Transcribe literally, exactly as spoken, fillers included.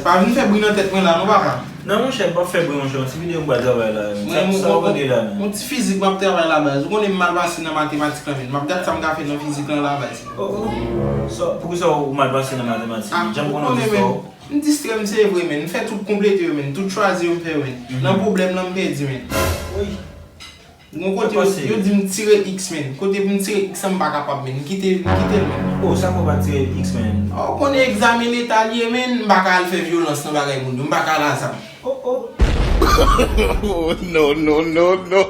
Pa vin fè bri nan tèt mwen la non papa. Non monchè, m p ap fè bri monchè, yon ti videyo m pral travay la. Sa w vle la menm? Yon ti fizik m ap travay la baz. Ou konnen m mal pase nan matematik la menm. M ap gad sa m ka fè nan fizik lan la baz. Oh oh. Poukisa ou mal pase nan matematik? Jan m konnen w distwa w. M distrè m se vre menm. M fè tout konplete yo menm. Tout chwazi yo m fè menm. Nan pwoblèm lan m pèdi menm. Gon kote yo di m tire x menm. Kote pou m tire x lan m pa kapab menm. M kite m kite l menm. Oh sa fè w pa tire x menm? Oh ou konnen egzamen leta l ye menm. M pa ka al fè vyolans nan bagay moun yo. M pa ka al a zam. Oh oh. Oh no no no no.